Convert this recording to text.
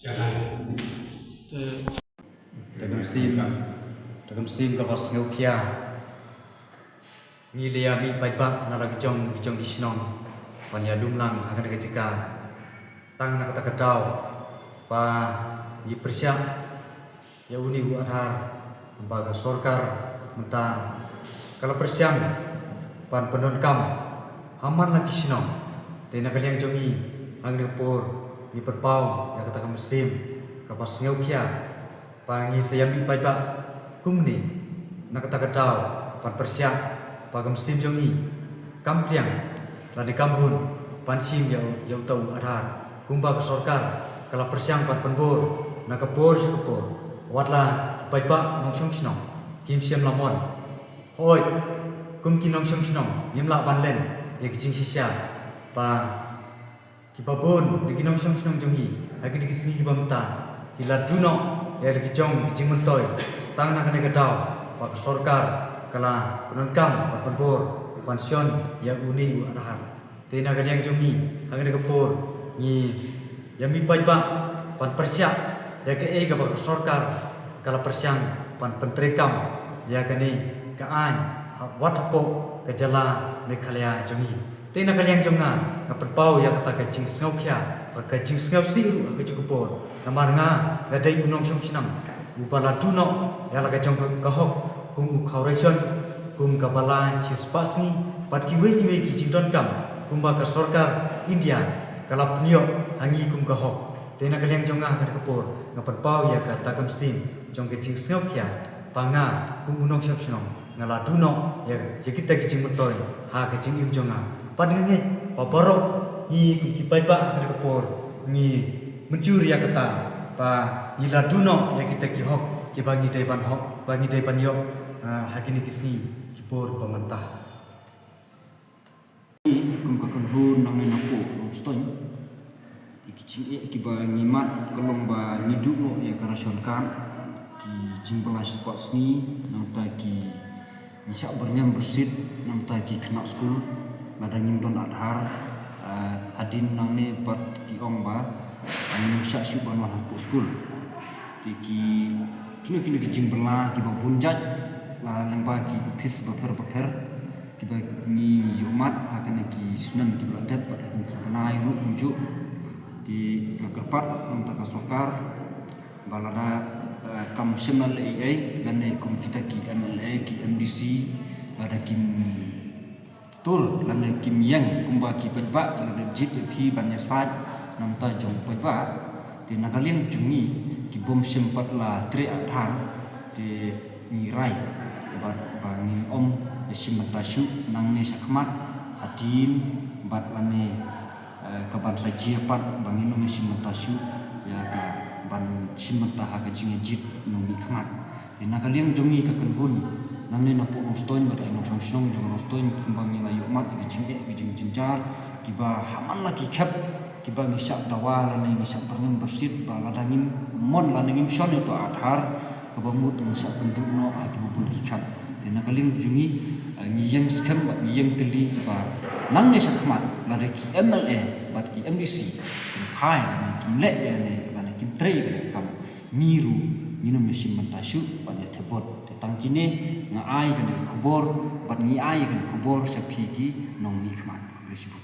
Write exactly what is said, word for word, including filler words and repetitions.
Te da ka mynsiem, da ka mynsiem kaba sngewkhia, ngi la ïa mih paidbah na la ki jong ki jong ki shnong ban ïa lum lang ha kane ka jaka. Tang na kata ka daw ba ngi pyrshah ïa une u Aadhaar ba ka sorkar mynta ka la pyrshang ban pyndonkam ha man la ki shnong. Te na ka liang jong ngi, ha kane ka por ngi pynpaw ïa kata ka mynsiem kaba sngewkhia ba ngi sa ïa mih paidbah kumne na kata ka daw ban pyrshah ba ka mynsiem jong ngi kam pdiang lane kam hun ban shim ïa u, ïa uta u Aadhaar kumba ka sorkar ka la pyrshang ban pynbor na ka por sha ka por. Wat la ki paidbah nongshong shnong kim shym la mon. Hooid, kum ki nongshong shnong ngim lah ban len ïa ki jingshisha ba kiba bun na ki nongshong shnong jong ngi ha kine ki sngi kiba mynta ki la duh noh ïa la ki jong ki jingmyntoi. Tang na kane ka daw ba ka sorkar ka la pyndonkam ban pynbor ban shon ïa une u Aadhaar. Te na ka liang jong ngi, ha kane ka por ngi ïa mih paidbah ban pyrshah ïa kaei kaba ka sorkar ka la pyrshang ban pyntreikam ïa kane ka aiñ ha, wat hapoh ka jylla Meghalaya jong ngi. Te na ka liang jong nga, nga pynpaw ïa kata ka jingsngewkhia, ka, ka jingsngewsih ruh ha ka jong ka por. Namar nga, nga dei u nongshong shnong uba la duh noh ïa la ka jong ka, ka hok kum u khawrai shon, kum kaba la shispah sngi bad kiwei kiwei ki jingdonkam kumba ka sorkar India ka la pynïoh ha ngi kum ka hok. Te na ka liang jong nga ha kane ka por nga pynpaw ïa kata ka mynsiem jong ka jingsngewkhia ba nga kum u nongshong shnong nga la duh noh ïa, ïa kita ki jingmyntoi ha ka jingim jong nga. Bad nga ngeit ba baroh ngi kum ki paidbah ha kane ka por ngi mynjur ïa kata ba ngi la duh noh ïa kita ki hok kiba ngi dei ban hok, ba ngi dei ban ïoh, ah, ha kine ki sngi ki por ba mynta. Kum ka kynhun nangne na poh Nongstoiñ, ki jingeh kiba ngi mad ka long ba ngi duh noh ïa ka ration card, ki jingbylla shispah sngi, nangta ki ngi shah byrngem byrsit, nangta ki khynnah skul, lada ngim don Aadhaar, ah, hadien nangne pat ki ong ba, ah, ngim shah shuh ban wan hapoh skul. Te ki, kino kino ki jingbylla kiba bun jait, la lyngba ki ophis bapher bapher, kiba ngi ïohmad ha kine ki snem kiba la dep bad ha kine ki bnai ruh kumjuh. Te nga kyrpad na ka bynta ka sorkar ba lada, eh, kam shym la leh ei ei lane kum kita ki M L A, ki M D C, lada kim tur lane kim ïeng kumba ki paidbah ki la dep jied ïa phi ban ïasaid na ka bynta jong u paidbah. Te na ka liang jong ngi ki bym shym pat la trei Aadhaar, te ngi rai bad ba ngin ym ïashim bynta shuh nangne shakhmat, hadien bad lane, eh, ka ban sa jia pat ba ngin ym ïashim bynta shuh ïa ka ban shim bynta ha ka jingïajied nongmihkhmat. Te na ka liang jong ngi ka kynhun nangne na poh Nongstoiñ bad ki nongshong shnong jong Nongstoiñ, kumba ngi la ïohmad ïa ki jingeh, ïa ki jingjynjar kiba ha man la ki khep, kiba ngi shah dawa lane ngi shah byrngem byrsit ba lada ngim mon lane ngim shon ïa uta u Aadhaar, kaba mut ngi shah pynduh noh ha kiba bun ki khep. Te na ka liang jong ngi, eh, ngi ïeng skhem bad ngi ïeng tylli ba nangne shakhmat lada ki M L A bad ki M D C kim phai lane kim leh ïa ne lane kim trei ïa kane ka kam, ngi ruh ngin ym ïashim bynta shuh ban ïathep vote. Te tang kine nga ai kane ka khubor bad ngi ai kane ka khubor sha phi ki nongmihkhmat. Khublei shibun.